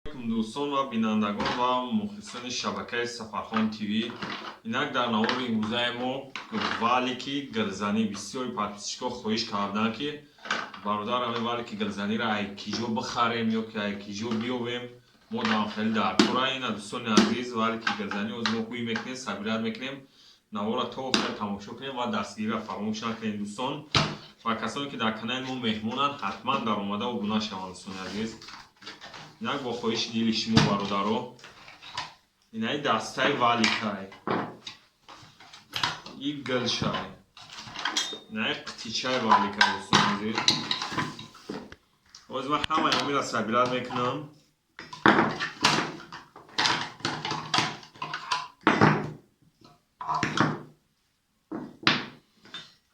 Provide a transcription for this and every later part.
Дӯстон ва бинандагон ва мухлисони шабакаи Сафархон ТВ, инак дар навори имрӯзаи мо валики гилзанӣ. Бисёри подписчикҳо хоҳиш карданд, ки бародар, ҳамин валики гилзаниро ай киҷо бихарем ё ки ай киҷо биёвем, мо дар хеле даркора. Ина, дӯстони азиз, валики гилзанӣ оз мо ҳуй мекунем, собирать мекунем. Навора то охир тамошо кунем ва дастгириро фаромӯш накунем, дӯстон. Ва касоне ки дар канали мо меҳмонанд, ҳатман даромада обуна шаванд, дӯстони азиз. Инак, бо хоҳиши дили шумо, бародаро, инаи дастаи валикай, и гилшай, инаи қитичаи валикай, дӯстони азиз. Ҳозир ман ҳамаи ҳамира собирать мекунам.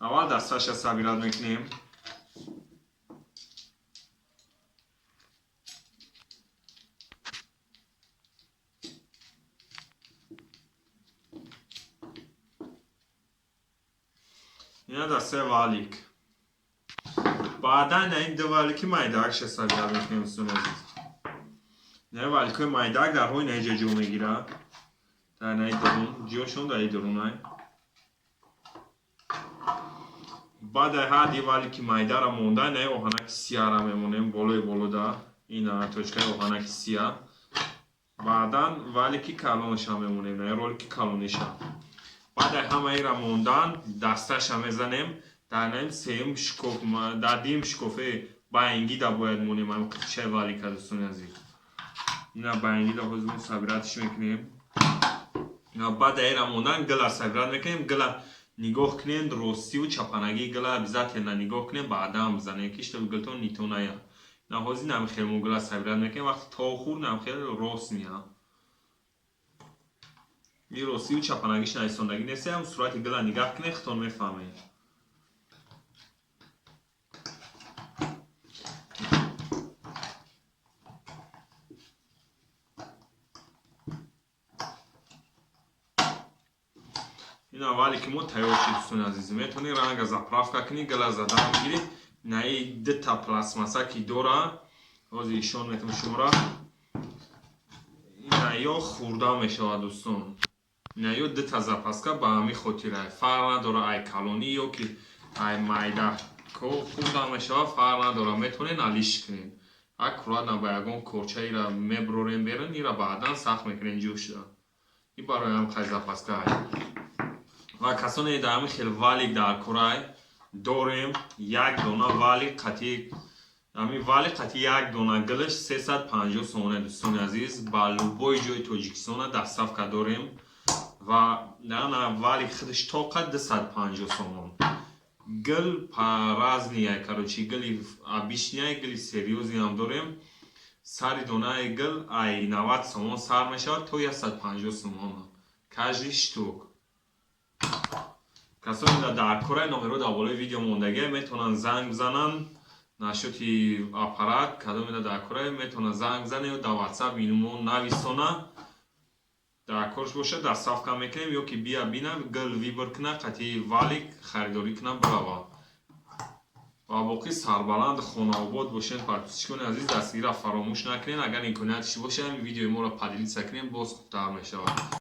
Аввал дасташа собирать мекунем. Ина дастаи валик. Баъдан ин ду валики майдаакша собирать мекунем, дӯстони азиз. Ина валикҳои майдаак дар ҳои наиҷа ҷо мегирад, дар наи дурун ҷошон, дар и дурунай. Баъд ҳар валики майдара монда, наи оҳанаки сияра мемонем болои болода, ина точкаи оҳанаки сия. Баъдан валики калониша мемонем, наи ролики калониша. Баъд ҳамаира мондан, дасташа мезанем дар наим сеюм шкоф, дар дуюм шкофе баингида бояд монем ҳамин қитчаи валика, дӯстони азиз. Ина баингида ҳозир мо собиратьш мекунем. Баъд аира мондан, гила собирать мекунем. Гила нигоҳ кунем, ростиву чапанагии гила обязательно нигоҳ кунем, баъдан бизанем, ки чтобы гилтон нито ная. На, ҳозир нам хел мо гила собирать мекунем. Вақти то хурд нам хел рост меяд. И ростиву чапанагиш нависондагӣ нестем, сурати гила нигаҳ кунед, худтон мефаҳмед. Ин аввале ки мо тайёр шид, дӯстони азиз, метавонӣ ранга заправка кунӣ, гила задан бигирӣ. Наи дута пластмасса ки дора, ҳозир ишон метавон шумора. Инаё хурда мешавад, дӯстон. Инаё дута запаска ба ҳамин хотира. Фарқ надора, ай калонӣ ё ки ай майда хурда мешавад, фарқ надора, метавонед алиш кунед. Аккуратно ба ягон корча ира меброрем берун, ира баъдан сахт мекунем ҷӯшда. И барои ҳам хай запаска. Ва касоне дар ҳамин хел валик дар корай дорем, як дона валик қатӣ, ҳамин валик қатӣ як дона гилаш 350 сомона, дӯстони азиз. Ба любой ҷои Тоҷикистона доставка дорем. Ва на валик худаш тоқа 250 сомон. Гил по-разные, короче, гили обычный, гили серьёзный ҳам дорем. Сари донаи гил ай 90 сомон сар мешавад то 150 сомон каждый штук. Касоне дар кораи, номерҳо дар болои видео мондагия, метавонанд занг бизананд. Насчёти аппарат кадоме дар кораи, метавонанд занг бизананд ё дар Ватсап инмо нависона. Дар корш бошад, доставка мекунем, ё ки бия бина, гил выбор куна, қатъи валик харидорӣ куна, бирава. Ва боқӣ сарбаланд, хонаобод бошед, подписчикони азиз. Дастгирира фаромӯш накунед. Агар имкониятш бошад, видеои моро поделиться кунем, боз хубтар мешавад.